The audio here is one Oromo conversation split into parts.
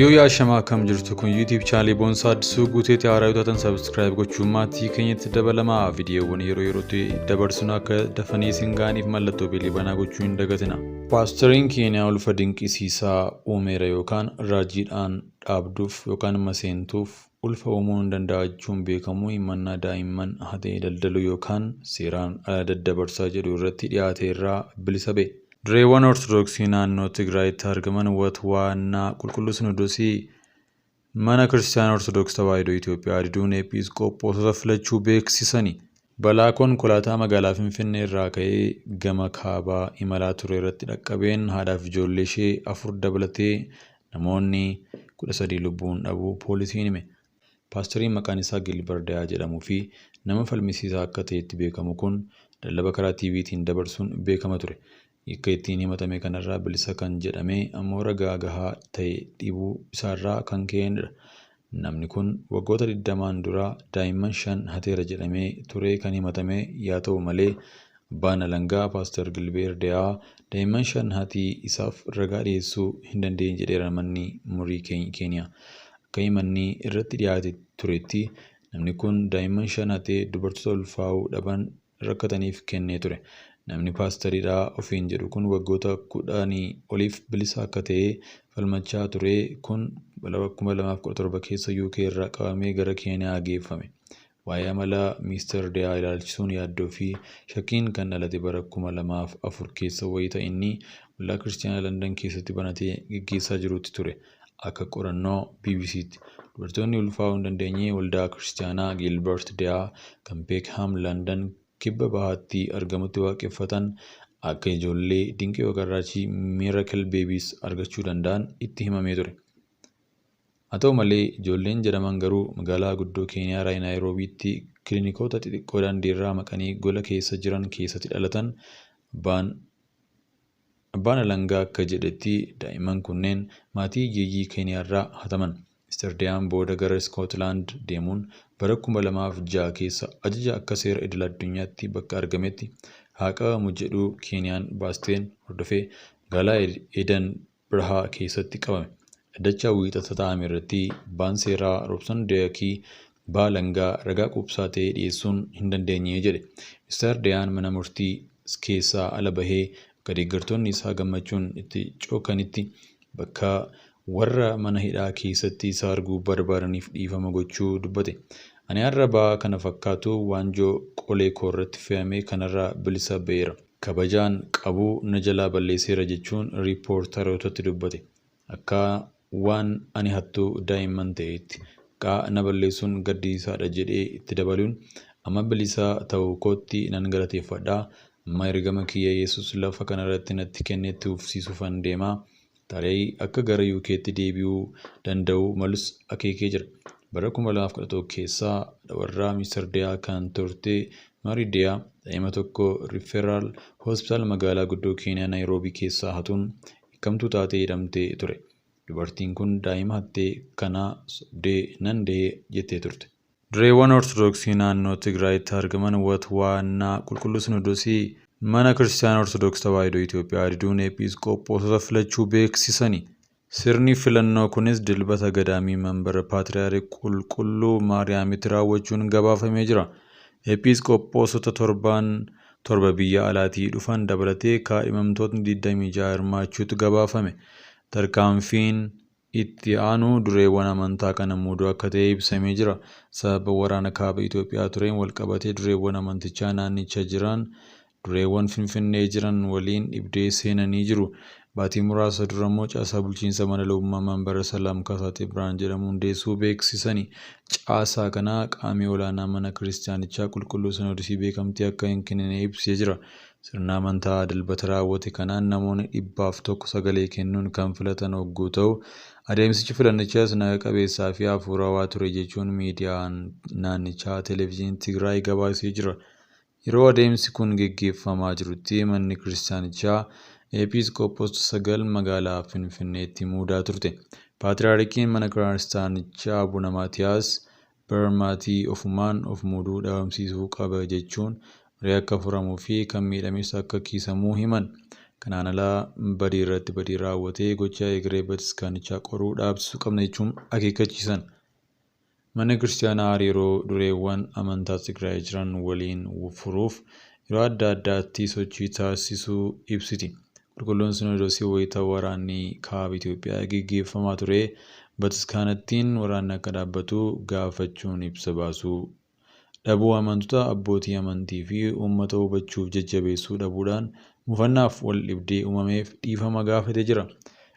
Yoo yaashamaa akkam jirtu kun YouTube chaanalii Boonsaa Addisuu Guuteetti haaraa yoo taatan subscribe gochuun maatii keenyatti dabalamaa viidiyoowwan yeroo yerootti dabarsinu akka dafanii isin ga'aniif mallattoo beelii banaa gochuu hin dagatina. Paastariin Keeniyaa ulfa dinqisiisaa uumeera yookaan raajiidhaan dhaabduuf yookaan maseentuuf ulfa uumuu hin danda'a jechuun beekamu himannaa daa'imman hatee daldaluu yookaan seeraan ala daddabarsaa jedhu irratti dhiyaate irraa bilisa ba'e. Dureewwan Ortodoksii naannoo Tigraayitti argaman watwaannaa Qulqulluu Sinodosii Mana Kiristaanaa Ortodoksii Tawaahidoo Itoophiyaa diduun Eephiisqoophoosota filachuu beeksisani. Balaa konkolaataa magaalaa Finfinnee irraa ka'ee gama kaabaa imalaa ture irratti dhaqqabeen haadhaaf ijoollee ishee 4 dabalatee namoonni 13 lubbuun dhabuu poolisiin hime. Paastariin maqaan isaa Gilbar Dayaa jedhamuu fi nama falmisiisaa akka ta'etti beekamu kun lallaba karaa TVtiin dabarsuun beekama ture. Yakka ittiin himatame kanarraa bilisa kan jedhame ammoo ragaa gahaa ta'e dhibuu isaarraa kan ka'eenidha. Namni kun waggoota 20n dura daa'imman 5 hateera jedhamee ture kan himatame yaa ta'u malee abbaan alangaa Paastar Gilbeer Dayaa daa'imman 5 hatii isaaf ragaa dhiyeessuu hin dandeenye jedheera manni murii Keeniyaa. Akka himanni irratti dhiyaate turetti namni kun daa'imman 5 hatee dubartoota ulfaa'uu dhaban rakkataniif kennee ture. Namni paastariidha ofiin jedhu kun waggoota 10 oliif bilisa akka ta'e falmachaa ture kun bara 2017 keessa UK irraa qabamee gara Keeniyaa geeffame. Waa'ee amala Miister Deyaa ilaalchisuun yaaddoo fi shakkiin kan dhalate bara 2004 keessa wayita inni waldaa kiristiyaanaa Landan keessatti banatee geggeessaa jirutti ture. Akka qorannoo BBCtti dubartoonni ulfaa'uu hin dandeenye waldaa kiristiyaanaa Gilbert Deyaa kan Peekham Landan kibba bahaatti argamutti waaqeffatan akka ijoollee dinqii yookaan raajii Miracle Babies argachuu danda'an itti himamee ture. Haa ta'u malee ijoolleen jedhaman garuu magaalaa guddoo Keeniyaa Naayiroobiitti kilinikoota xixiqqoo daandiirraa maqanii gola keessa jiran keessatti dhalatan. Abbaan alangaa akka jedhetti daa'imman kunneen maatii hiyyeeyyii Keeniyaarraa hataman. Mr. Dayaan booda gara Iskootlaand deemuun bara 2006 keessa ajaja akka seera idil addunyaatti bakka argametti haa qabamu jedhu Keeniyaan baasteen hordofee magaalaa Edan Birhaa keessatti qabame. Dhaddacha Wiixata taa'ame irratti abbaan seeraa Roobsan Dayakii abbaa alangaa ragaa quubsaa ta'e dhiyeessuun hin dandeenye jedhe. Mr. Dayaan mana murtii keessaa ala bahee bakka deeggartoonni isaa gammachuun itti cookanitti bakka warra mana hidhaa keessatti isa arguu barbaadaniif dhiifama gochuu dubbate. Ani har'a ba'aa kana fakkaatu waanjoo qolee koo irratti fe'ame kanarraa bilisa ba'eera. Kabajaan qabu na jalaa balleesseera jechuun riippoortarootatti dubbate. Akka waan ani hattuu daa'imman ta'eetti. Maqaa na balleessuun gaddisiisaadha jedhee itti dabaluun amma bilisa ta'uu kootti nan galateeffadha. Amma ergama kiyya Yesuus lafa kanarratti natti kenne itti fufsiisuufan deema. Tarii akka gara UKtti deebi'uu danda'u malus akeekee jira. Bara 2011 keessa haadha warraa Mr. Deyaa kan turte Marii Deyaa daa'ima tokko Rifferaal Hospitaal magaalaa guddoo Keeniyaa Naayiroobii keessaa hatuun yakkamtuu taatee hidhamtee ture. Dubartiin kun daa'ima hattee kana sobdee nan dahe jettee turte. Dureewwan Ortodoksii naannoo Tigraayitti argaman watwaannaa Qulqulluu Sinodosii Mana Kiristaanaa Ortodoksii Tawaahidoo Itoophiyaa diduun Eephiisqoophoosota filachuu beeksisani. Sirni filannoo kunis Dilbata Gadaamii Manbara Paatiriyaarik Qulqulluu Maariyaamitti raawwachuun gabaafamee jira. Eephiisqoophoosota torbaan 7 biyya alaatii dhufan dabalatee kaadhimamtootni 26 hirmaachuutu gabaafame. Tarkaanfiin itti aanu dureewwan amantaa kana muuduu akka ta'e ibsamee jira. Sababa waraana kaaba Itoophiyaa tureen walqabatee dureewwan amantichaa naannicha jiran dureewwan Finfinnee jiran waliin dhibdee seenanii jiru. Baatii muraasa durammoo caasaa bulchiinsa mana lubummaa Manbara Salaam Kaasaatee Birhaan jedhamu hundeessuu beeksisani. Caasaa kana qaamii olaanaa mana kiristiyaanichaa Qulqulluu Sinoodisii beekamtii akka hin kennine ibsee jira. Sirna amantaa Dilbata raawwate kanaan namoonni 101 sagalee kennuun kan filatan hogguu ta'u, adeemsichi filannichaas naga qabeessaa fi hafuurawaa ture jechuun miidiyaan naannichaa Televizyiniin Tigraay gabaasee jira. Yeroo adeemsi kun geggeeffamaa jirutti manni kiristiyaanichaa Eephiis-qoophoosta 9 magaalaa Finfinneetti muudaa turte. Paatriyaarikiin mana kiristaanichaa Abuna Maatiyaas Bar maatii ofumaan of muuduu dhabamsiisuu qaba jechuun marii akka furamuu fi kan miidhames akka kiisamuu himan. Kanaan alaa badii irratti badii raawwatee gochaa egeree bataskaanichaa qoruu dhaabsisuu qabna jechuun akeekkachiisan. Manni kiristaanaa hariiroo dureewwan amantaa Tigraay jiran waliin furuuf yeroo adda addaatti sochii taasisuu ibsiti. Qulqulluun Sinoodosii wayita waraanni kaaba Itoophiyaa gaggeeffamaa ture bataskaanattiin waraanni akka dhaabbatu gaafachuun ibsa baasuu dhabuu amantoota abbootii amantii fi uummata hubachuuf jajjabeessuu dhabuudhaan mufannaaf wal dhibdee uumameef dhiifama gaafatee jira.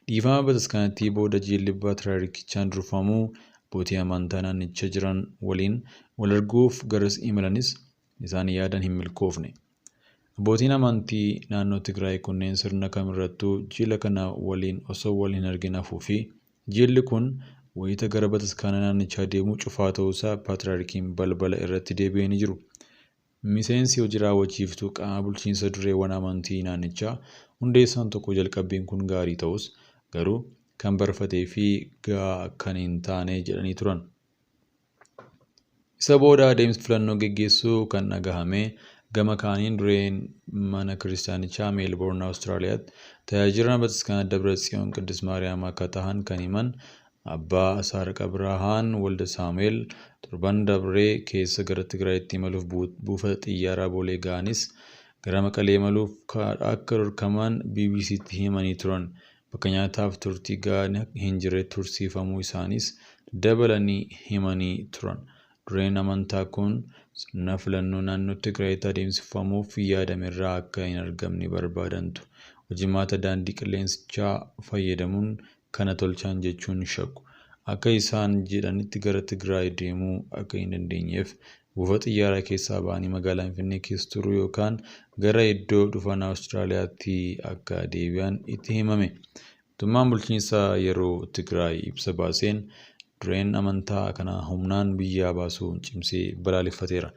Dhiifama bataskaanattii booda jilli paatriyaarkichaan durfamuu abbootii amantaa naannicha jiran waliin wal arguuf garas imalanis isaan yaadan hin milkoofne. Abbootiin amantii naannoo Tigraay kunneen sirna kamirrattuu jila kana waliin osoo wal hin argin hafuu fi jilli kun wayita gara bataskaana naannichaa deemuu cufaa ta'uusaa paatriyaarkiin balbala irratti deebi'anii jiru. Miseensi hojii raawwachiiftuu qaama bulchiinsa dureewwan amantii naannichaa hundeessaan tokko jalqabbiin kun gaarii ta'us garuu kan barfatee fi gahaa kan hin taane jedhanii turan. Isa booda adeemsi filannoo geggeessuu kan dhagahame gama kaaniin dureen mana kiristaanichaa Meelboorn Awustiraaliyaatti tajaajila bataskaana Dabra Tsiyoon Qiddist Maariyaam akka tahan kan himan Abbaa Saarqa Birhaan Walda Saamu'eel torban dabree keessa gara Tigraayitti imaluuf buufata xiyyaaraa Boolee ga'anis gara Maqalee imaluuf akka dhorkaman BBC'tti himanii turan. Bakka nyaataaf turtii gahaan hin jirre tursiifamuu isaaniis dabalanii himanii turan. Dureen amantaa kun sirna filannoo naannoo Tigraayitti adeemsifamuuf yaadamerraa akka hin argamne barbaadantu. Hojimaata daandii qilleensichaa fayyadamuun kana tolchan jechuun shakku. Akka isaan jedhanitti gara Tigraay deemuu akka hin dandeenyeef buufata xiyyaaraa keessaa ba'anii magaalaa Finfinnee keessa turuu yookaan gara iddoo dhufan Awustiraaliyaatti akka deebi'an itti himame. Mootummaan bulchiinsa yeroo Tigraay ibsa baaseen dureen amantaa kana humnaan biyyaa baasuun cimsee balaaleffateera.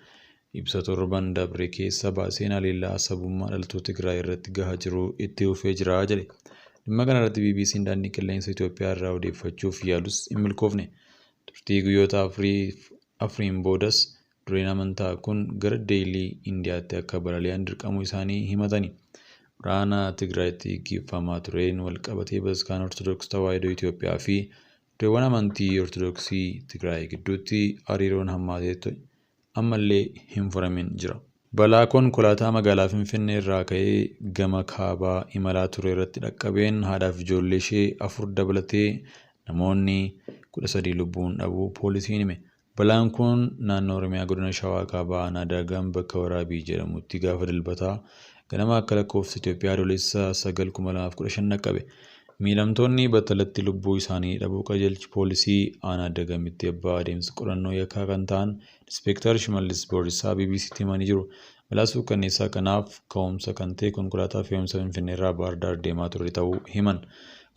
Ibsa torban dabre keessa baaseen haleellaa sabummaa dhalattoota Tigraay irratti gahaa jiru itti fufee jira jedhe. Dhimma kana irratti BBC'n daandii qilleensa Itoophiyaa irraa odeeffachuuf yaalus hin milkoofne. Turtii guyyoota afuriin boodas dureen amantaa kun gara Deelii Indiyaatti akka balali'an dirqamuu isaanii himatani. Waraana Tigraayitti gaggeeffamaa tureen wal qabatee bataskaana Ortodoksii Tawaahidoo Itoophiyaa fi dureewwan amantii Ortodoksii Tigraay gidduutti hariiroon hammaatee ammallee hin furamin jira. Balaa konkolaataa magaalaa Finfinnee irraa ka'ee gama kaabaa imalaa ture irratti dhaqqabeen haadhaaf ijoollee ishee afur dabalatee namoonni 13 lubbuun dhabuu poolisiin hime. Balaan kun naannoo Oromiyaa godina Shawaa Kaabaa aanaa Daagam bakka Waraabii jedhamutti gaafa dilbataa ganama akka lakkoofsa Itoophiyaa adoolessa 9,2015 dhaqqabe. Miidhamtoonni battalatti lubbuu isaanii dhabuu qajeelchi poolisii aanaa Dagamitti abbaa adeemsa qorannoo yakkaa kan ta'an Inspektar Shimallis Boorisaa BBC'tti himanii jiru. Balaa suukanneessaa kanaaf ka'umsa kan ta'e konkolaataa fe'umsa Finfinnee irraa Baahir Daar deemaa ture ta'uu himan.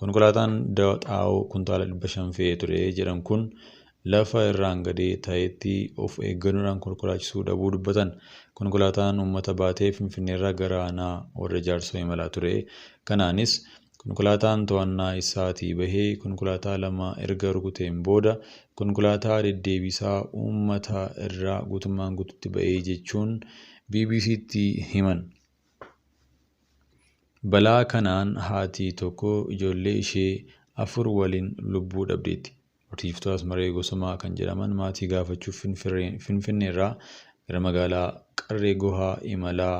Konkolaataan xaa'oo kuntaala 500 fe'ee ture jedhan kun lafa irraan gadee ta'etti of eeggannoodhaan konkolaachisuu dhabuu dubbatan. Konkolaataan uummata baatee Finfinnee irraa gara aanaa warra Jaarsoo imalaa ture. Kanaanis konkolaataan to'annaa isaatii bahee konkolaataa lama erga rukuteen booda konkolaataa deddeebisaa uummataa irraa guutummaan guututti ba'ee jechuun BBC'tti himan. Balaa kanaan haati tokko ijoollee ishee afur waliin lubbuu dhabdeetti. Horsiiftuu Asmaree Gosomaa kan jedhaman maatii gaafachuuf Finfinneerraa gara magaalaa Qarree Gohaa imalaa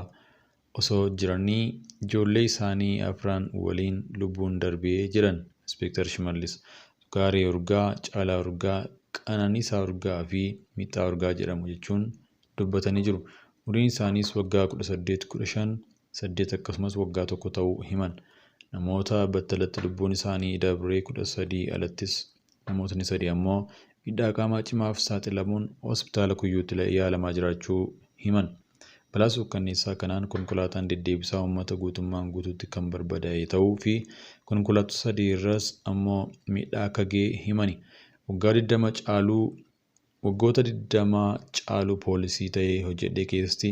osoo jiranii ijoollee isaanii afran waliin lubbuun darbee jedhan Inspektar Shimallis. Gaaree Urgaa, Caalaa Urgaa, Qananiisaa Urgaa fi Mixaa Urgaa jedhamu jechuun dubbatanii jiru. Umriin isaaniis waggaa 18, 15, 8 akkasumas waggaa 1 ta'uu himan. Namoota battalatti lubbuun isaanii dabree 13 alattis namootni sadii ammoo miidhaa qaamaa cimaaf saaxilamuun hospitaala Kuyyuutti yaalamaa jiraachuu himan. Balaa suukanneessaa kanaan konkolaataan deddeebisaa uummata guutummaan guutuutti kan barbadaa'e ta'uu fi konkolaattota sadii irras ammoo miidhaa akka ga'e himani. Waggoota 20 caalu poolisii ta'ee hojjedhe keessatti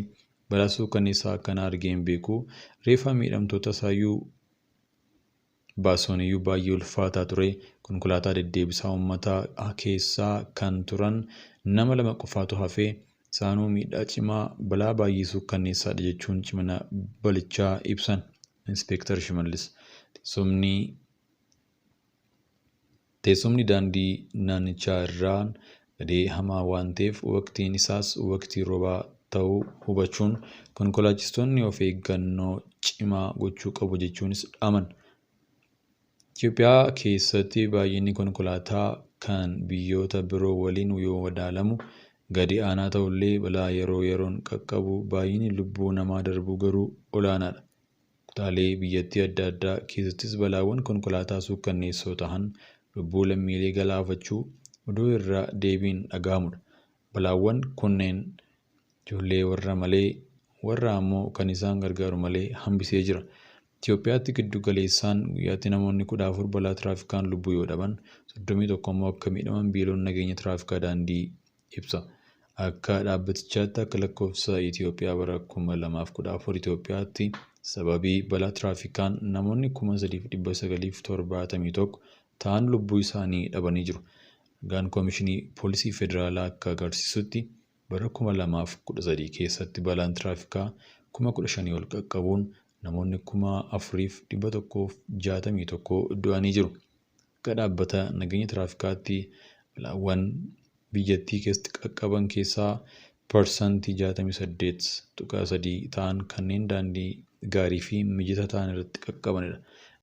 balaa suukanneessaa akkanaa argee hin beeku. Reeffa miidhamtoota isaayyuu baasuun iyyuu baay'ee ulfaataa ture. Konkolaataa deddeebisaa uummataa keessaa kan turan nama lama qofaatu hafe. Isaanuu miidhaa cimaa balaa baay'ee suukanneessaadha jechuun cimina balichaa ibsan. Inspeektar Shimallis. Teessumni daandii naannichaa irraan gadee hamaa waan ta'eef waqtiin isaas waqtii roobaa ta'uu hubachuun konkolaachistoonni of eeggannoo cimaa gochuu qabu jechuunis dhaaman. Itoophiyaa keessatti baay'inni konkolaataa kan biyyoota biroo waliin yoo madaalamu gadi aanaa ta'ullee balaa yeroo yeroon qaqqabu baay'inni lubbuu namaa darbuu garuu olaanaadha. Kutaalee biyyattii adda addaa keessattis balaawwan konkolaataa suukkanneessoo ta'an lubbuu lammiilee galaafachuu oduu irra deebiin dhaga'amudha. Balaawwan kunneen ijoollee warra malee warra ammoo kan isaan gargaaru malee hambisee jira. Itoophiyaatti giddu galeessaan guyyaatti namoonni 14 balaa tiraafikaan lubbuu yoo dhaban, 31 immoo akka miidhaman Biiroon Nageenya Tiraafikaa Daandii ibsa. Akka dhaabbatichaatti akka lakkoofsa Itoophiyaa bara 2014 Itoophiyaatti sababii balaa tiraafikaan namoonni 3,971 ta'an lubbuu isaanii dhabanii jiru. Ragaan Koomishinii Poolisii Federaalaa akka agarsiisutti bara 2013 keessatti balaan tiraafikaa 15,000 ol qaqqabuun namoonni 4,161 du'anii jiru. Akka dhaabbata nageenya tiraafikaatti balaawwan biyyattii keessatti qaqqaban keessaa parsantii 68.3 ta'an kanneen daandii gaarii fi mijataa ta'an irratti qaqqabanidha.